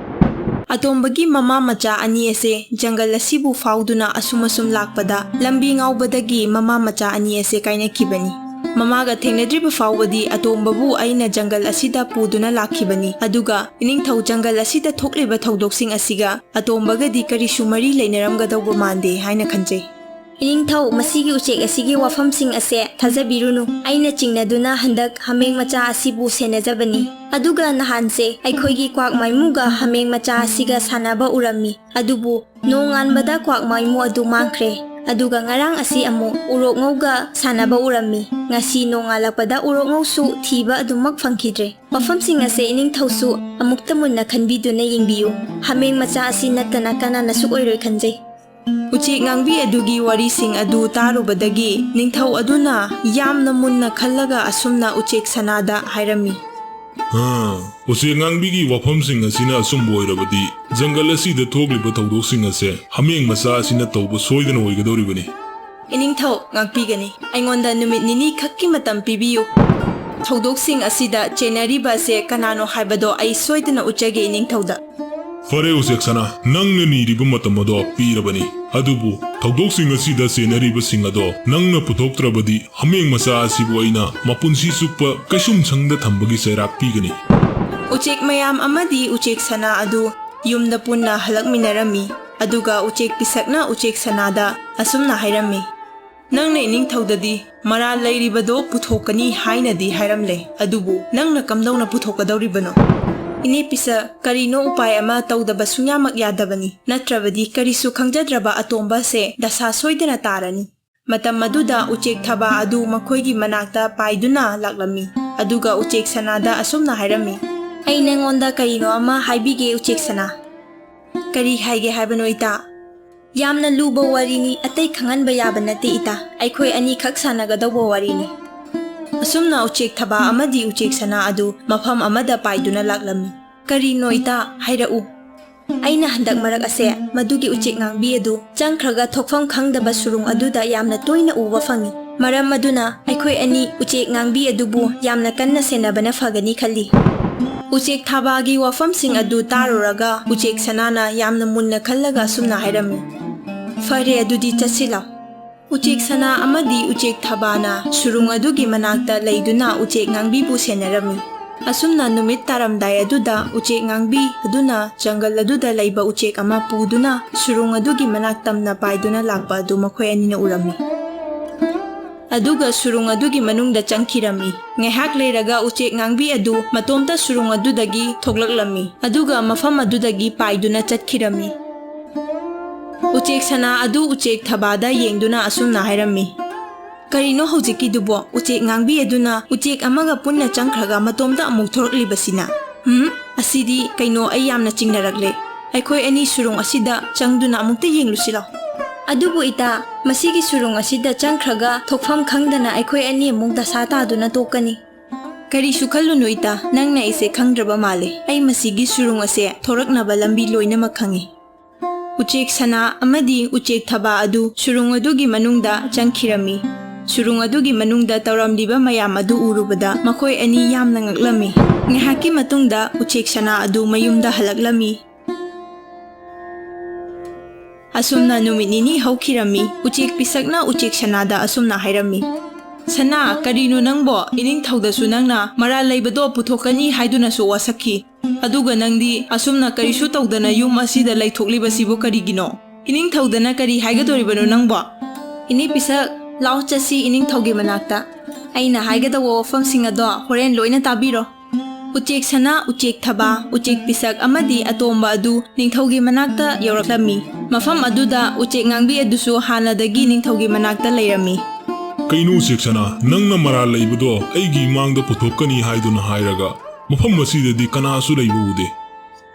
ꯑꯇꯣꯝꯕꯒꯤ ꯃꯃꯥ ꯃꯆꯥ ꯑꯅꯤ ꯑꯁꯦ ꯖꯪꯒꯜ ꯑꯁꯤꯕꯨ ꯐꯥꯎꯗꯨꯅ ꯑꯁꯨꯝ ꯑꯁꯨꯝ ꯂꯥꯛꯄꯗ ꯂꯝꯕꯤ ꯉꯥꯎꯕꯗꯒꯤ ꯃꯃꯥ ꯃꯆꯥ ꯑꯅꯤ ꯑꯁꯦ ꯀꯥꯏꯅꯈꯤꯕꯅꯤ꯫ ꯃꯃꯥꯒ ꯊꯦꯡꯅꯗ꯭ꯔꯤꯕ ꯐꯥꯎꯕꯗꯤ ꯑꯇꯣꯝꯕꯕꯨ ꯑꯩꯅ ꯖꯪꯒꯜ ꯑꯁꯤꯗ ꯄꯨꯗꯨꯅ ꯂꯥꯛꯈꯤꯕꯅꯤ꯫ ꯑꯗꯨꯒ ꯏꯅꯤꯡꯊꯧ, ꯖꯪꯒꯜ ꯑꯁꯤꯗ ꯊꯣꯛꯂꯤꯕ ꯊꯧꯗꯣꯛꯁꯤꯡ ꯑꯁꯤꯒ ꯑꯇꯣꯝꯕꯒꯗꯤ ꯀꯔꯤꯁꯨ ꯃꯔꯤ ꯂꯩꯅꯔꯝꯒꯗꯧꯕ ꯃꯥꯟꯗꯦ ꯍꯥꯏꯅ ꯈꯟꯖꯩ꯫ ꯏꯅꯤꯡꯊꯧ, ꯃꯁꯤꯒꯤ ꯎꯆꯦꯛ ꯑꯁꯤꯒꯤ ꯋꯥꯐꯝꯁꯤꯡ ꯑꯁꯦ ꯊꯥꯖꯕꯤꯔꯨꯅꯨ꯫ ꯑꯩꯅ ꯆꯤꯡꯅꯗꯨꯅ ꯍꯟꯗꯛ ꯍꯥꯃꯦꯡ ꯃꯆꯥ ꯑꯁꯤꯕꯨ ꯁꯦꯟꯅꯖꯕꯅꯤ꯫ ꯑꯗꯨꯒ ꯅꯍꯥꯟꯁꯦ ꯑꯩꯈꯣꯏꯒꯤ ꯀ꯭ꯋꯥꯛ ꯃꯥꯏꯃꯨꯒ ꯍꯥꯃꯦꯡ ꯃꯆꯥ ꯑꯁꯤꯒ ꯁꯥꯟꯅꯕ ꯎꯔꯝꯃꯤ꯫ ꯑꯗꯨꯕꯨ ꯅꯣꯡꯉꯥꯟꯕꯗ ꯀ꯭ꯋꯥꯛ ꯃꯥꯏꯃꯨ ꯑꯗꯨ ꯃꯥꯡꯈ꯭ꯔꯦ꯫ ꯑꯗꯨꯒ ꯉꯔꯥꯡ ꯑꯁꯤ ꯑꯃꯨꯛ ꯎꯔꯣꯛꯉꯧꯒ ꯁꯥꯟꯅꯕ ꯎꯔꯝꯃꯤ꯫ ꯉꯁꯤ ꯅꯣꯡꯉꯥꯜꯂꯛꯄꯗ ꯎꯔꯣꯛꯉꯧꯁꯨ ꯊꯤꯕ ꯑꯗꯨꯃꯛ ꯐꯪꯈꯤꯗ꯭ꯔꯦ꯫ ꯋꯥꯐꯝꯁꯤꯡ ꯑꯁꯦ ꯏꯅꯤꯡꯊꯧꯁꯨ ꯑꯃꯨꯛꯇ ꯃꯨꯟꯅ ꯈꯟꯕꯤꯗꯨꯅ ꯌꯦꯡꯕꯤꯌꯨ꯫ ꯍꯥꯃꯦꯡ ꯃꯆꯥ ꯑꯁꯤ ꯅꯠꯇꯅ ꯀꯅꯥꯅꯁꯨ ꯑꯣꯏꯔꯣꯏ ꯈꯟꯖꯩ꯫ ꯎꯆꯦꯛ ꯉꯥꯡꯕꯤ ꯑꯗꯨꯒꯤ ꯋꯥꯔꯤꯁꯤꯡ ꯑꯗꯨ ꯇꯥꯔꯨꯕꯗꯒꯤ ꯅꯤꯡꯊꯧ ꯑꯗꯨꯅ ꯌꯥꯝꯅ ꯃꯨꯟꯅ ꯈꯜꯂꯒ ꯑꯁꯨꯝꯅ ꯎꯆꯦꯛ ꯁꯅꯥꯗ ꯍꯥꯏꯔꯝꯃꯤ꯫ ꯍꯥ, ꯎꯆꯦꯛ ꯉꯥꯡꯕꯤꯒꯤ ꯋꯥꯐꯝꯁꯤꯡ ꯑꯁꯤꯅ ꯑꯆꯨꯝꯕ ꯑꯣꯏꯔꯕꯗꯤ, ꯖꯪꯒꯜ ꯑꯁꯤꯗ ꯊꯣꯛꯂꯤꯕ ꯊꯧꯗꯣꯛꯁꯤꯡ ꯑꯁꯦ ꯍꯥꯃꯦꯡ ꯃꯆꯥ ꯑꯁꯤꯅ ꯇꯧꯕ ꯁꯣꯏꯗꯅ ꯑꯣꯏꯒꯗꯧꯔꯤꯕꯅꯤ꯫ ꯏꯅꯤꯡꯊꯧ, ꯉꯥꯛꯄꯤꯒꯅꯤ꯫ ꯑꯩꯉꯣꯟꯗ ꯅꯨꯃꯤꯠ ꯅꯤꯅꯤ ꯈꯛꯀꯤ ꯃꯇꯝ ꯄꯤꯕꯤꯌꯨ꯫ ꯊꯧꯗꯣꯛꯁꯤꯡ ꯑꯁꯤꯗ ꯆꯦꯟꯅꯔꯤꯕ ꯑꯁꯦ ꯀꯅꯥꯅꯣ ꯍꯥꯏꯕꯗꯣ ꯑꯩ ꯁꯣꯏꯗꯅ ꯎꯠꯆꯒꯦ ꯏꯅꯤꯡꯊꯧꯗ꯫ ꯐꯔꯦ ꯎꯆꯦꯛ ꯁꯅꯥ, ꯅꯪꯅ ꯅꯤꯔꯤꯕ ꯃꯇꯝ ꯑꯗꯣ ꯄꯤꯔꯕꯅꯤ꯫ ꯑꯗꯨꯕꯨ ꯊꯧꯗꯣꯛꯁꯤꯡ ꯑꯁꯤꯗ ꯆꯦꯟꯅꯔꯤꯕꯁꯤꯡ ꯑꯗꯣ ꯅꯪꯅ ꯄꯨꯊꯣꯛꯇ꯭ꯔꯕꯗꯤ ꯍꯥꯃꯦꯡ ꯃꯆꯥ ꯑꯁꯤꯕꯨ ꯑꯩꯅ ꯃꯄꯨꯟꯁꯤ ꯆꯨꯞꯄ ꯀꯩꯁꯨꯝꯁꯪꯗ ꯊꯝꯕꯒꯤ ꯆꯩꯔꯥꯛ ꯄꯤꯒꯅꯤ꯫ ꯎꯆꯦꯛ ꯃꯌꯥꯝ ꯑꯃꯗꯤ ꯎꯆꯦꯛ ꯁꯅꯥ ꯑꯗꯨ ꯌꯨꯝꯗ ꯄꯨꯟꯅ ꯍꯜꯂꯛꯃꯤꯟꯅꯔꯝꯃꯤ꯫ ꯑꯗꯨꯒ ꯎꯆꯦꯛ ꯄꯤꯁꯛꯅ ꯎꯆꯦꯛ ꯁꯅꯥꯗ ꯑꯁꯨꯝꯅ ꯍꯥꯏꯔꯝꯃꯤ, ꯅꯪꯅ ꯏꯅꯤꯡꯊꯧꯗꯗꯤ ꯃꯔꯥꯜ ꯂꯩꯔꯤꯕꯗꯣ ꯄꯨꯊꯣꯛꯀꯅꯤ ꯍꯥꯏꯅꯗꯤ ꯍꯥꯏꯔꯝꯂꯦ, ꯑꯗꯨꯕꯨ ꯅꯪꯅ ꯀꯝꯗꯧꯅ ꯄꯨꯊꯣꯛꯀꯗꯧꯔꯤꯕꯅꯣ? ꯏꯅꯦ ꯄꯤꯁꯛ, ꯀꯔꯤꯅꯣ ꯎꯄꯥꯏ ꯑꯃ ꯇꯧꯗꯕ ꯁꯨꯡꯌꯥꯃꯛ ꯌꯥꯗꯕꯅꯤ, ꯅꯠꯇ꯭ꯔꯕꯗꯤ ꯀꯔꯤꯁꯨ ꯈꯪꯖꯗ꯭ꯔꯕ ꯑꯇꯣꯝꯕꯁꯦ ꯗꯁꯥ ꯁꯣꯏꯗꯅ ꯇꯥꯔꯅꯤ꯫ ꯃꯇꯝ ꯑꯗꯨꯗ ꯎꯆꯦꯛ ꯊꯕꯥ ꯑꯗꯨ ꯃꯈꯣꯏꯒꯤ ꯃꯅꯥꯛꯇ ꯄꯥꯏꯗꯨꯅ ꯂꯥꯛꯂꯝꯃꯤ, ꯑꯗꯨꯒ ꯎꯆꯦꯛ ꯁꯅꯥꯗ ꯑꯁꯨꯝꯅ ꯍꯥꯏꯔꯝꯃꯤ, ꯑꯩ ꯅꯉꯣꯟꯗ ꯀꯔꯤꯅꯣ ꯑꯃ ꯍꯥꯏꯕꯤꯒꯦ ꯎꯆꯦꯛ ꯁꯅꯥ꯫ ꯀꯔꯤ ꯍꯥꯏꯒꯦ ꯍꯥꯏꯕꯅꯣ ꯏꯇꯥ? ꯌꯥꯝꯅ ꯂꯨꯕ ꯋꯥꯔꯤꯅꯤ, ꯑꯇꯩ ꯈꯪꯍꯟꯕ ꯌꯥꯕ ꯅꯠꯇꯦ ꯏꯇꯥ, ꯑꯩꯈꯣꯏ ꯑꯅꯤꯈꯛ ꯁꯥꯟꯅꯒꯗꯧꯕ ꯋꯥꯔꯤꯅꯤ꯫ ꯑꯁꯨꯝꯅ ꯎꯆꯦꯛ ꯊꯕꯥ ꯑꯃꯗꯤ ꯎꯆꯦꯛ ꯁꯅꯥ ꯑꯗꯨ ꯃꯐꯝ ꯑꯃꯗ ꯄꯥꯏꯗꯨꯅ ꯂꯥꯛꯂꯝꯃꯤ꯫ ꯀꯔꯤꯅꯣ ꯏꯇꯥ? ꯍꯥꯏꯔꯛꯎ꯫ ꯑꯩꯅ ꯍꯟꯗꯛ ꯃꯔꯛ ꯑꯁꯦ ꯃꯗꯨꯒꯤ ꯎꯆꯦꯛ ꯉꯥꯡꯕꯤ ꯑꯗꯨ ꯆꯪꯈ꯭ꯔꯒ ꯊꯣꯛꯐꯝ ꯈꯪꯗꯕ ꯁꯨꯔꯨꯡ ꯑꯗꯨꯗ ꯌꯥꯝꯅ ꯇꯣꯏꯅ ꯎꯕ ꯐꯪꯏ꯫ ꯃꯔꯝ ꯑꯗꯨꯅ ꯑꯩꯈꯣꯏ ꯑꯅꯤ ꯎꯆꯦꯛ ꯉꯥꯡꯕꯤ ꯑꯗꯨꯕꯨ ꯌꯥꯝꯅ ꯀꯟꯅ ꯁꯦꯟꯅꯕꯅ ꯐꯒꯅꯤ ꯈꯜꯂꯤ꯫ ꯎꯆꯦꯛ ꯊꯥꯕꯥꯒꯤ ꯋꯥꯐꯝꯁꯤꯡ ꯑꯗꯨ ꯇꯥꯔꯨꯔꯒ ꯎꯆꯦꯛ ꯁꯅꯥꯅ ꯌꯥꯝꯅ ꯃꯨꯟꯅ ꯈꯜꯂꯒ ꯑꯁꯨꯝꯅ ꯍꯥꯏꯔꯝꯃꯤ, "ꯐꯔꯦ, ꯑꯗꯨꯗꯤ ꯆꯠꯁꯤ ꯂꯥꯎ꯫" ꯎꯆꯦꯛ ꯁꯅꯥ ꯑꯃꯗꯤ ꯎꯆꯦꯛ ꯊꯥꯕꯥꯅ ꯁꯨꯔꯨꯡ ꯑꯗꯨꯒꯤ ꯃꯅꯥꯛꯇ ꯂꯩꯗꯨꯅ ꯎꯆꯦꯛ ꯉꯥꯡꯕꯤꯕꯨ ꯁꯦꯟꯅꯔꯝꯃꯤ꯫ ꯑꯁꯨꯝꯅ ꯅꯨꯃꯤꯠ ꯇꯥꯔꯝꯗꯥꯏ ꯑꯗꯨꯗ ꯎꯆꯦꯛ ꯉꯥꯡꯕꯤ ꯑꯗꯨꯅ ꯖꯪꯒꯜ ꯑꯗꯨꯗ ꯂꯩꯕ ꯎꯆꯦꯛ ꯑꯃ ꯄꯨꯗꯨꯅ ꯁꯨꯔꯨꯡ ꯑꯗꯨꯒꯤ ꯃꯅꯥꯛ ꯇꯝꯅ ꯄꯥꯏꯗꯨꯅ ꯂꯥꯛꯄ ꯑꯗꯨ ꯃꯈꯣꯏ ꯑꯅꯤꯅ ꯎꯔꯝꯃꯤ꯫ ꯑꯗꯨꯒ ꯁꯨꯔꯨꯡ ꯑꯗꯨꯒꯤ ꯃꯅꯨꯡꯗ ꯆꯪꯈꯤꯔꯝꯃꯤ꯫ ꯉꯥꯏꯍꯥꯛ ꯂꯩꯔꯒ ꯎꯆꯦꯛ ꯉꯥꯡꯕꯤ ꯑꯗꯨ ꯃꯇꯣꯝꯇ ꯁꯨꯔꯨꯡ ꯑꯗꯨꯗꯒꯤ ꯊꯣꯛꯂꯛꯂꯝꯃꯤ, ꯑꯗꯨꯒ ꯃꯐꯝ ꯑꯗꯨꯗꯒꯤ ꯄꯥꯏꯗꯨꯅ ꯆꯠꯈꯤꯔꯝꯃꯤ꯫ ꯎꯆꯦꯛ ꯁꯅꯥ ꯑꯗꯨ ꯎꯆꯦꯛ ꯊꯥꯕꯥꯗ ꯌꯦꯡꯗꯨꯅ ꯑꯁꯨꯝꯅ ꯍꯥꯏꯔꯝꯃꯤ, "ꯀꯔꯤꯅꯣ ꯍꯧꯖꯤꯛꯀꯤꯗꯨꯕꯣ? ꯎꯆꯦꯛ ꯉꯥꯡꯕꯤ ꯑꯗꯨꯅ ꯎꯆꯦꯛ ꯑꯃꯒ ꯄꯨꯟꯅ ꯆꯪꯈ꯭ꯔꯒ ꯃꯇꯣꯝꯇ ꯑꯃꯨꯛ ꯊꯣꯔꯛꯂꯤꯕꯁꯤꯅ? ꯍꯨꯝ? ꯑꯁꯤꯗꯤ ꯀꯩꯅꯣ, ꯑꯩ ꯌꯥꯝꯅ ꯆꯤꯡꯅꯔꯛꯂꯦ꯫ ꯑꯩꯈꯣꯏ ꯑꯅꯤ ꯁꯨꯔꯨꯡ ꯑꯁꯤꯗ ꯆꯪꯗꯨꯅ ꯑꯃꯨꯛꯇ ꯌꯦꯡꯂꯨꯁꯤ ꯂꯥꯎ꯫" "ꯑꯗꯨꯕꯨ ꯏꯇꯥ, ꯃꯁꯤꯒꯤ ꯁꯨꯔꯨꯡ ꯑꯁꯤꯗ ꯆꯪꯈ꯭ꯔꯒ ꯊꯣꯛꯐꯝ ꯈꯪꯗꯅ ꯑꯩꯈꯣꯏ ꯑꯅꯤ ꯑꯃꯨꯛ ꯗꯁꯥ ꯇꯥꯗꯨꯅ ꯇꯣꯛꯀꯅꯤ꯫" "ꯀꯔꯤꯁꯨ ꯈꯜꯂꯨꯅꯨ ꯏꯇꯥ, ꯅꯪꯅ ꯑꯩꯁꯦ ꯈꯪꯗ꯭ꯔꯕ ꯃꯥꯜꯂꯦ꯫ ꯑꯩ ꯃꯁꯤꯒꯤ ꯁꯨꯔꯨꯡ ꯑꯁꯦ ꯊꯣꯔꯛꯅꯕ ꯂꯝꯕꯤ ꯂꯣꯏꯅꯃꯛ ꯈꯪꯏ꯫" ꯎꯆꯦꯛ ꯁꯅꯥ ꯑꯃꯗꯤ ꯎꯆꯦꯛ ꯊꯥꯕꯥ ꯑꯗꯨ ꯁꯨꯔꯨꯡ ꯑꯗꯨꯒꯤ ꯃꯅꯨꯡꯗ ꯆꯪꯈꯤꯔꯝꯃꯤ꯫ ꯁꯨꯔꯨꯡ ꯑꯗꯨꯒꯤ ꯃꯅꯨꯡꯗ ꯇꯧꯔꯝꯂꯤꯕ ꯃꯌꯥꯝ ꯑꯗꯨ ꯎꯔꯨꯕꯗ ꯃꯈꯣꯏ ꯑꯅꯤ ꯌꯥꯝꯅ ꯉꯛꯂꯝꯃꯤ꯫ ꯉꯥꯏꯍꯥꯛꯀꯤ ꯃꯇꯨꯡꯗ ꯎꯆꯦꯛ ꯁꯅꯥ ꯑꯗꯨ ꯃꯌꯨꯝꯗ ꯍꯜꯂꯛꯂꯝꯃꯤ꯫ ꯑꯁꯨꯝꯅ ꯅꯨꯃꯤꯠ ꯅꯤꯅꯤ ꯍꯧꯈꯤꯔꯝꯃꯤ꯫ ꯎꯆꯦꯛ ꯄꯤꯁꯛꯅ ꯎꯆꯦꯛ ꯁꯅꯥꯗ ꯑꯁꯨꯝꯅ ꯍꯥꯏꯔꯝꯃꯤ, "ꯁꯅꯥ, ꯀꯔꯤꯅꯣ ꯅꯪꯕꯣ? ꯏꯅꯤꯡꯊꯧꯗꯁꯨ ꯅꯪꯅ ꯃꯔꯥꯜ ꯂꯩꯕꯗꯣ ꯄꯨꯊꯣꯛꯀꯅꯤ ꯍꯥꯏꯗꯨꯅꯁꯨ ꯋꯥꯁꯛꯈꯤ꯫ ꯑꯗꯨꯒ ꯅꯪꯗꯤ ꯑꯁꯨꯝꯅ ꯀꯔꯤꯁꯨ ꯇꯧꯗꯅ ꯌꯨꯝ ꯑꯁꯤꯗ ꯂꯩꯊꯣꯛꯂꯤꯕꯁꯤꯕꯨ ꯀꯔꯤꯒꯤꯅꯣ? ꯏꯅꯤꯡꯊꯧꯗꯅ ꯀꯔꯤ ꯍꯥꯏꯒꯗꯧꯔꯤꯕꯅꯣ ꯅꯪꯕꯣ?" "ꯏꯅꯦ ꯄꯤꯁꯛ, ꯂꯥꯎ ꯆꯠꯁꯤ ꯏꯅꯤꯡꯊꯧꯒꯤ ꯃꯅꯥꯛꯇ꯫ ꯑꯩꯅ ꯍꯥꯏꯒꯗꯧꯕ ꯋꯥꯐꯝꯁꯤꯡ ꯑꯗꯣ ꯍꯣꯔꯦꯟ ꯂꯣꯏꯅ ꯇꯥꯕꯤꯔꯣ꯫" ꯎꯆꯦꯛ ꯁꯅꯥ, ꯎꯆꯦꯛ ꯊꯥꯕꯥ, ꯎꯆꯦꯛ ꯄꯤꯁꯛ ꯑꯃꯗꯤ ꯑꯇꯣꯝꯕ ꯑꯗꯨ ꯅꯤꯡꯊꯧꯒꯤ ꯃꯅꯥꯛꯇ ꯌꯧꯔꯛꯂꯝꯃꯤ꯫ ꯃꯐꯝ ꯑꯗꯨꯗ ꯎꯆꯦꯛ ꯉꯥꯡꯕꯤ ꯑꯗꯨꯁꯨ ꯍꯥꯟꯅꯗꯒꯤ ꯅꯤꯡꯊꯧꯒꯤ ꯃꯅꯥꯛꯇ ꯂꯩꯔꯝꯃꯤ꯫ "ꯀꯩꯅꯣ ꯎꯆꯦꯛ ꯁꯅꯥ, ꯅꯪꯅ ꯃꯔꯥꯜ ꯂꯩꯕꯗꯣ ꯑꯩꯒꯤ ꯏꯃꯥꯡꯗ ꯄꯨꯊꯣꯛꯀꯅꯤ ꯍꯥꯏꯗꯨꯅ ꯍꯥꯏꯔꯒ ꯃꯐꯝ ꯑꯁꯤꯗꯗꯤ ꯀꯅꯥꯁꯨ ꯂꯩꯕ ꯎꯗꯦ꯫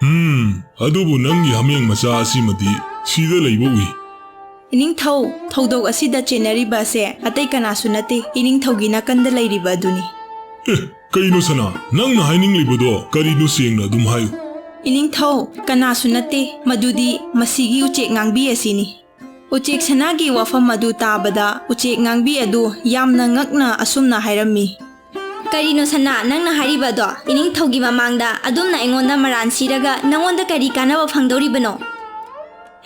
ꯍꯝ, ꯑꯗꯨꯕꯨ ꯅꯪꯒꯤ ꯍꯥꯃꯦꯡ ꯃꯆꯥ ꯑꯁꯤꯃꯗꯤ ꯁꯤꯗ ꯂꯩꯕ ꯎꯏ꯫" "ꯏꯅꯤꯡꯊꯧ, ꯊꯧꯗꯣꯛ ꯑꯁꯤꯗ ꯆꯦꯟꯅꯔꯤꯕ ꯑꯁꯦ ꯑꯇꯩ ꯀꯅꯥꯁꯨ ꯅꯠꯇꯦ, ꯏꯅꯤꯡꯊꯧꯒꯤ ꯅꯥꯀꯟꯗ ꯂꯩꯔꯤꯕ ꯑꯗꯨꯅꯤ꯫" "ꯑꯦ, ꯀꯩꯅꯣ ꯁꯅꯥ, ꯅꯪꯅ ꯍꯥꯏꯅꯤꯡꯂꯤꯕꯗꯣ ꯀꯔꯤꯅꯣ ꯁꯦꯡꯅ ꯑꯗꯨꯝ ꯍꯥꯏꯌꯨ꯫" "ꯏꯅꯤꯡꯊꯧ, ꯀꯅꯥꯁꯨ ꯅꯠꯇꯦ, ꯃꯗꯨꯗꯤ ꯃꯁꯤꯒꯤ ꯎꯆꯦꯛ ꯉꯥꯡꯕꯤ ꯑꯁꯤꯅꯤ꯫" ꯎꯆꯦꯛ ꯁꯅꯥꯒꯤ ꯋꯥꯐꯝ ꯑꯗꯨ ꯇꯥꯕꯗ ꯎꯆꯦꯛ ꯉꯥꯡꯕꯤ ꯑꯗꯨ ꯌꯥꯝꯅ ꯉꯛꯅ ꯑꯁꯨꯝꯅ ꯍꯥꯏꯔꯝꯃꯤ, "ꯀꯔꯤꯅꯣ ꯁꯅꯥ, ꯅꯪꯅ ꯍꯥꯏꯔꯤꯕ ꯑꯗꯣ? ꯏꯅꯤꯡꯊꯧꯒꯤ ꯃꯃꯥꯡꯗ ꯑꯗꯣꯝꯅ ꯑꯩꯉꯣꯟꯗ ꯃꯔꯥꯟ ꯁꯤꯔꯒ ꯅꯉꯣꯟꯗ ꯀꯔꯤ ꯀꯥꯟꯅꯕ ꯐꯪꯗꯧꯔꯤꯕꯅꯣ?"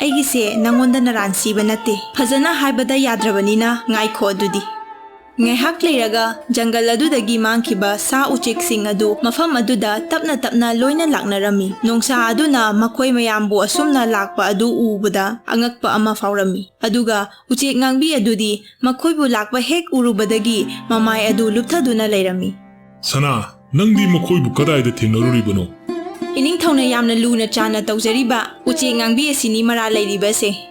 "ꯑꯩꯒꯤꯁꯦ ꯅꯉꯣꯟꯗ ꯅꯔꯥꯟ ꯁꯤꯕ ꯅꯠꯇꯦ꯫ ꯐꯖꯅ ꯍꯥꯏꯕꯗ ꯌꯥꯗ꯭ꯔꯕꯅꯤꯅ ꯉꯥꯏꯈꯣ ꯑꯗꯨꯗꯤ꯫" ꯉꯥꯏꯍꯥꯛ ꯂꯩꯔꯒ ꯖꯪꯒꯜ ꯑꯗꯨꯗꯒꯤ ꯃꯥꯡꯈꯤꯕ ꯁꯥ ꯎꯆꯦꯛꯁꯤꯡ ꯑꯗꯨ ꯃꯐꯝ ꯑꯗꯨꯗ ꯇꯞꯅ ꯇꯞꯅ ꯂꯣꯏꯅ ꯂꯥꯛꯅꯔꯝꯃꯤ꯫ ꯅꯣꯡꯁꯥ ꯑꯗꯨꯅ ꯃꯈꯣꯏ ꯃꯌꯥꯝꯕꯨ ꯑꯁꯨꯝꯅ ꯂꯥꯛꯄ ꯑꯗꯨ ꯎꯕꯗ ꯑꯉꯛꯄ ꯑꯃ ꯐꯥꯎꯔꯝꯃꯤ꯫ ꯑꯗꯨꯒ ꯎꯆꯦꯛ ꯉꯥꯡꯕꯤ ꯑꯗꯨꯗꯤ ꯃꯈꯣꯏꯕꯨ ꯂꯥꯛꯄ ꯍꯦꯛ ꯎꯔꯨꯕꯗꯒꯤ ꯃꯃꯥꯏ ꯑꯗꯨ ꯂꯨꯞꯊꯗꯨꯅ ꯂꯩꯔꯝꯃꯤ꯫ "ꯁꯅꯥ, ꯅꯪꯗꯤ ꯃꯈꯣꯏꯕꯨ ꯀꯗꯥꯏꯗ ꯊꯦꯡꯅꯔꯨꯔꯤꯕꯅꯣ?" "ꯏꯅꯤꯡꯊꯧꯅ ꯌꯥꯝꯅ ꯂꯨꯅ ꯆꯥꯟꯅ ꯇꯧꯖꯔꯤꯕ ꯎꯆꯦꯛ ꯉꯥꯡꯕꯤ ꯑꯁꯤꯅꯤ ꯃꯔꯥꯜ ꯂꯩꯔꯤꯕꯁꯦ꯫"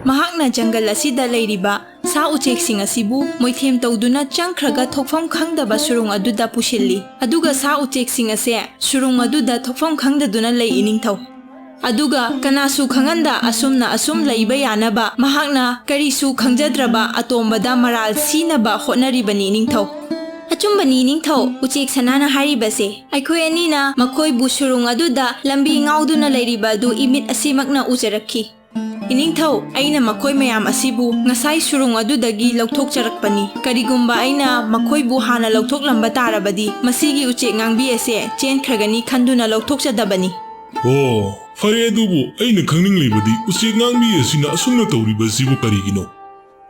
ꯃꯍꯥꯛꯅ ꯖꯪꯒꯜ ꯑꯁꯤꯗ ꯂꯩꯔꯤꯕ ꯁꯥ ꯎꯆꯦꯛꯁꯤꯡ ꯑꯁꯤꯕꯨ ꯃꯣꯏꯊꯦꯝ ꯇꯧꯗꯨꯅ ꯆꯪꯈ꯭ꯔꯒ ꯊꯣꯛꯐꯝ ꯈꯪꯗꯕ ꯁꯨꯔꯨꯡ ꯑꯗꯨꯗ ꯄꯨꯁꯤꯜꯂꯤ꯫ ꯑꯗꯨꯒ ꯁꯥ ꯎꯆꯦꯛꯁꯤꯡ ꯑꯁꯦ ꯁꯨꯔꯨꯡ ꯑꯗꯨꯗ ꯊꯣꯛꯐꯝ ꯈꯪꯗꯗꯨꯅ ꯂꯩ, ꯏꯅꯤꯡꯊꯧ꯫ ꯑꯗꯨꯒ ꯀꯅꯥꯁꯨ ꯈꯪꯍꯟꯗ ꯑꯁꯨꯝꯅ ꯑꯁꯨꯝ ꯂꯩꯕ ꯌꯥꯅꯕ ꯃꯍꯥꯛꯅ ꯀꯔꯤꯁꯨ ꯈꯪꯖꯗ꯭ꯔꯕ ꯑꯇꯣꯝꯕꯗ ꯃꯔꯥꯜ ꯁꯤꯅꯕ ꯍꯣꯠꯅꯔꯤꯕꯅꯤ, ꯏꯅꯤꯡꯊꯧ꯫ ꯑꯆꯨꯝꯕꯅꯤ, ꯏꯅꯤꯡꯊꯧ꯫ ꯎꯆꯦꯛ ꯁꯅꯥꯅ ꯍꯥꯏꯔꯤꯕꯁꯦ꯫ ꯑꯩꯈꯣꯏ ꯑꯅꯤꯅ ꯃꯈꯣꯏꯕꯨ ꯁꯨꯔꯨꯡ ꯑꯗꯨꯗ ꯂꯝꯕꯤ ꯉꯥꯎꯗꯨꯅ ꯂꯩꯔꯤꯕ ꯑꯗꯨ ꯏꯃꯤꯠ ꯑꯁꯤꯃꯛꯅ ꯎꯖꯔꯛꯈꯤ꯫ ꯏꯅꯤꯡꯊꯧ, ꯑꯩꯅ ꯃꯈꯣꯏ ꯃꯌꯥꯝ ꯑꯁꯤꯕꯨ ꯉꯁꯥꯏ ꯁꯨꯔꯨꯡ ꯑꯗꯨꯗꯒꯤ ꯂꯧꯊꯣꯛꯆꯔꯛꯄꯅꯤ꯫ ꯀꯔꯤꯒꯨꯝꯕ ꯑꯩꯅ ꯃꯈꯣꯏꯕꯨ ꯍꯥꯟꯅ ꯂꯧꯊꯣꯛꯂꯝꯕ ꯇꯥꯔꯕꯗꯤ, ꯃꯁꯤꯒꯤ ꯎꯆꯦꯛ ꯉꯥꯡꯕꯤ ꯑꯁꯦ ꯆꯦꯟꯈ꯭ꯔꯒꯅꯤ ꯈꯟꯗꯨꯅ ꯂꯧꯊꯣꯛꯆꯗꯕꯅꯤ꯫ ꯑꯣ, ꯐꯔꯦ, ꯑꯗꯨꯕꯨ ꯑꯩꯅ ꯈꯪꯅꯤꯡꯂꯤꯕꯗꯤ ꯎꯆꯦꯛ ꯉꯥꯡꯕꯤ ꯑꯁꯤꯅ ꯑꯁꯨꯝꯅ ꯇꯧꯔꯤꯕ ꯑꯁꯤꯕꯨ ꯀꯔꯤꯒꯤꯅꯣ?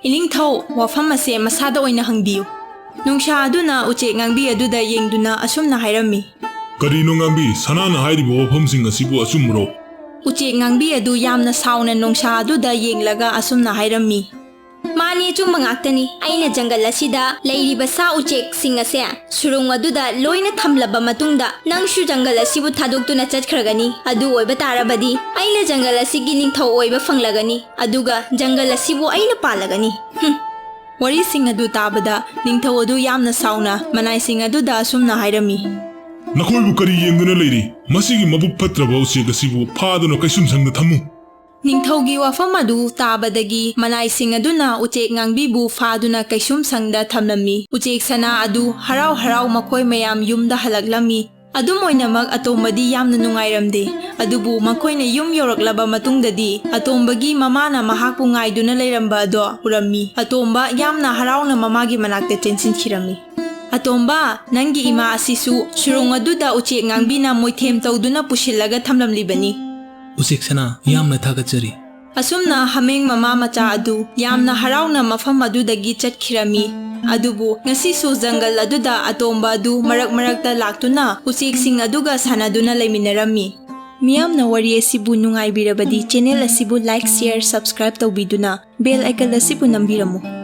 ꯏꯅꯤꯡꯊꯧ, ꯋꯥꯐꯝ ꯑꯁꯦ ꯃꯁꯥꯗ ꯑꯣꯏꯅ ꯍꯪꯕꯤꯌꯨ꯫ ꯅꯣꯡꯁꯥ ꯑꯗꯨꯅ ꯎꯆꯦꯛ ꯉꯥꯡꯕꯤ ꯑꯗꯨꯗ ꯌꯦꯡꯗꯨꯅ ꯑꯁꯨꯝꯅ ꯍꯥꯏꯔꯝꯃꯤ꯫ ꯀꯔꯤꯅꯣ ꯉꯥꯡꯕꯤ? ꯁꯅꯥꯅ ꯍꯥꯏꯔꯤꯕ ꯋꯥꯐꯝꯁꯤꯡ ꯑꯁꯤꯕꯨ ꯑꯆꯨꯝꯕꯔꯣ? ꯎꯆꯦꯛ ꯉꯥꯡꯕꯤ ꯑꯗꯨ ꯌꯥꯝꯅ ꯁꯥꯎꯅ ꯅꯣꯡꯁꯥ ꯑꯗꯨꯗ ꯌꯦꯡꯂꯒ ꯑꯁꯨꯝꯅ ꯍꯥꯏꯔꯝꯃꯤ꯫ ꯃꯥꯅꯤ, ꯑꯆꯨꯝꯕ ꯉꯥꯛꯇꯅꯤ꯫ ꯑꯩꯅ ꯖꯪꯒꯜ ꯑꯁꯤꯗ ꯂꯩꯔꯤꯕ ꯁꯥ ꯎꯆꯦꯛꯁꯤꯡ ꯑꯁꯦ ꯁꯨꯔꯨꯡ ꯑꯗꯨꯗ ꯂꯣꯏꯅ ꯊꯝꯂꯕ ꯃꯇꯨꯡꯗ, ꯅꯪꯁꯨ ꯖꯪꯒꯜ ꯑꯁꯤꯕꯨ ꯊꯥꯗꯣꯛꯇꯨꯅ ꯆꯠꯈ꯭ꯔꯒꯅꯤ꯫ ꯑꯗꯨ ꯑꯣꯏꯕ ꯇꯥꯔꯕꯗꯤ, ꯑꯩꯅ ꯖꯪꯒꯜ ꯑꯁꯤꯒꯤ ꯅꯤꯡꯊꯧ ꯑꯣꯏꯕ ꯐꯪꯂꯒꯅꯤ, ꯑꯗꯨꯒ ꯖꯪꯒꯜ ꯑꯁꯤꯕꯨ ꯑꯩꯅ ꯄꯥꯜꯂꯒꯅꯤ꯫ ꯍꯨꯝ꯫ ꯋꯥꯔꯤꯁꯤꯡ ꯑꯗꯨ ꯇꯥꯕꯗ ꯅꯤꯡꯊꯧ ꯑꯗꯨ ꯌꯥꯝꯅ ꯁꯥꯎꯅ ꯃꯅꯥꯏꯁꯤꯡ ꯑꯗꯨꯗ ꯑꯁꯨꯝꯅ ꯍꯥꯏꯔꯝꯃꯤ꯫ ꯅꯈꯣꯏꯕꯨ ꯀꯔꯤ ꯌꯦꯡꯗꯨꯅ ꯂꯩꯔꯤ? ꯃꯁꯤꯒꯤ ꯃꯕꯨꯛ ꯐꯠꯇ꯭ꯔꯕ ꯎꯆꯦꯛ ꯑꯁꯤꯕꯨ ꯐꯥꯗꯨꯅ ꯀꯩꯁꯨꯝꯁꯪꯗ ꯊꯝꯃꯨ꯫ ꯅꯤꯡꯊꯧꯒꯤ ꯋꯥꯐꯝ ꯑꯗꯨ ꯇꯥꯕꯗꯒꯤ ꯃꯅꯥꯏꯁꯤꯡ ꯑꯗꯨꯅ ꯎꯆꯦꯛ ꯉꯥꯡꯕꯤꯕꯨ ꯐꯥꯗꯨꯅ ꯀꯩꯁꯨꯝꯁꯪꯗ ꯊꯝꯂꯝꯃꯤ꯫ ꯎꯆꯦꯛ ꯁꯅꯥ ꯑꯗꯨ ꯍꯔꯥꯎ ꯍꯔꯥꯎ ꯃꯈꯣꯏ ꯃꯌꯥꯝ ꯌꯨꯝꯗ ꯍꯜꯂꯛꯂꯝꯃꯤ꯫ ꯑꯗꯨꯝ ꯑꯣꯏꯅꯃꯛ, ꯑꯇꯣꯝꯕꯗꯤ ꯌꯥꯝꯅ ꯅꯨꯡꯉꯥꯏꯔꯝꯗꯦ꯫ ꯑꯗꯨꯕꯨ ꯃꯈꯣꯏꯅ ꯌꯨꯝ ꯌꯧꯔꯛꯂꯕ ꯃꯇꯨꯡꯗꯗꯤ, ꯑꯇꯣꯝꯕꯒꯤ ꯃꯃꯥꯅ ꯃꯍꯥꯛꯄꯨ ꯉꯥꯏꯗꯨꯅ ꯂꯩꯔꯝꯕ ꯑꯗꯣ ꯎꯔꯝꯃꯤ꯫ ꯑꯇꯣꯝꯕ ꯌꯥꯝꯅ ꯍꯔꯥꯎꯅ ꯃꯃꯥꯒꯤ ꯃꯅꯥꯛꯇ ꯆꯦꯟꯁꯤꯟꯈꯤꯔꯝꯃꯤ꯫ "ꯑꯇꯣꯝꯕ, ꯅꯪꯒꯤ ꯏꯃꯥ ꯑꯁꯤꯁꯨ ꯁꯨꯔꯣꯡ ꯑꯗꯨꯗ ꯎꯆꯦꯛ ꯉꯥꯡꯕꯤꯅ ꯃꯣꯏꯊꯦꯝ ꯇꯧꯗꯨꯅ ꯄꯨꯁꯤꯜꯂꯒ ꯊꯝꯂꯝꯂꯤꯕꯅꯤ꯫" "ꯎꯆꯦꯛ ꯁꯅꯥ, ꯌꯥꯝꯅ ꯊꯥꯒꯠꯆꯔꯤ꯫" ꯑꯁꯨꯝꯅ ꯍꯥꯃꯦꯡ ꯃꯃꯥ ꯃꯆꯥ ꯑꯗꯨ ꯌꯥꯝꯅ ꯍꯔꯥꯎꯅ ꯃꯐꯝ ꯑꯗꯨꯗꯒꯤ ꯆꯠꯈꯤꯔꯝꯃꯤ꯫ ꯑꯗꯨꯕꯨ ꯉꯁꯤꯁꯨ ꯖꯪꯒꯜ ꯑꯗꯨꯗ ꯑꯇꯣꯝꯕ ꯑꯗꯨ ꯃꯔꯛ ꯃꯔꯛꯇ ꯂꯥꯛꯇꯨꯅ ꯎꯆꯦꯛꯁꯤꯡ ꯑꯗꯨꯒ ꯁꯥꯟꯅꯗꯨꯅ ꯂꯩꯃꯤꯟꯅꯔꯝꯃꯤ꯫ ꯃꯤꯌꯥꯝꯅ ꯋꯥꯔꯤ ꯑꯁꯤꯕꯨ ꯅꯨꯡꯉꯥꯏꯕꯤꯔꯕꯗꯤ, channel ꯑꯁꯤꯕꯨ like, share, subscribe ꯇꯧꯕꯤꯗꯨꯅ bell icon ꯑꯁꯤꯕꯨ ꯅꯝꯕꯤꯔꯝꯃꯨ꯫